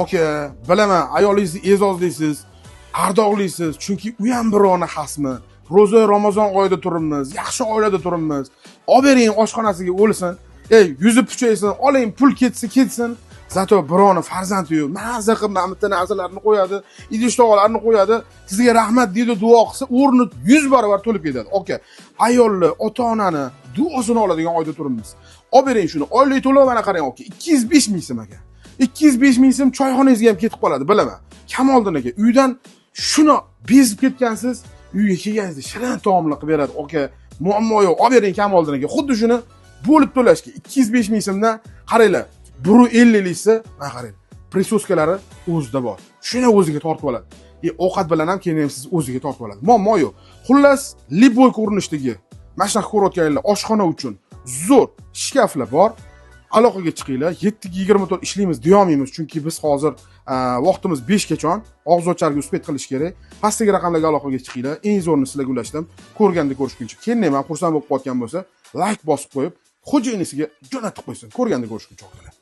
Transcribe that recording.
Aka, bilaman, ayolingizni e'zozlaysiz, ardoqlaysiz, chunki u ham birovni xasmi. Ro'za, Ramazon oyida turibmiz, yaxshi oilada turibmiz. Olib bering, oshxonasiga o'lsin. Ey, yuzi puchaysin, oling, pul ketsa ketsin. Зато birovni farzandi yo'q. Maza qilib mana bitta narsalarni qo'yadi, idish tovoqlarni qo'yadi. Sizga rahmat deydi, duo qilsa, o'rni 100 barobar to'lib ketadi. Aka, ayolni, ota-onani duosini oladigan oyda turibmiz. Olib bering shuni. Oylik to'lov, mana qarang, aka, 205 ming so'm, aka. 205 ming so'm choyxonangizga ham ketib qoladi, bilaman. Kamoliddin aka, uydan shuni bezib ketgansiz, uyga kelganingizda shirin taomlar qilib beradi, aka. Muammo yo'q, olib bering, Kamoliddin aka. Xuddi shuni bo'lib to'lashga 205 ming so'mdan, qaranglar, 1,50 lisi, mana qarang, присоска lari o'zida bor. Shuni o'ziga tortib oladi. E, ovqat bilan ham keyin ham siz o'ziga tortib oladi. Muammo yo'q. Xullas, любой ko'rinishdagi mana shunaqa ko'rayotganinglar oshxona uchun zo'r shkaflar bor. Aloqaga chiqinglar. 7:24 ishlaymiz deyolmaymiz, chunki biz hozir vaqtimiz 5 gachon og'zocharga успеть qilish kerak. Pastdagi raqamlarga aloqaga chiqinglar. Eng zo'rini sizlarga ulashdim. Ko'rganda ko'rishguncha. Keyin ham xursand bo'lib qolgan bo'lsa, layk bosib qo'yib, xo'jayinisiga jo'natib qo'ysin. Ko'rganda ko'rishguncha, akalar.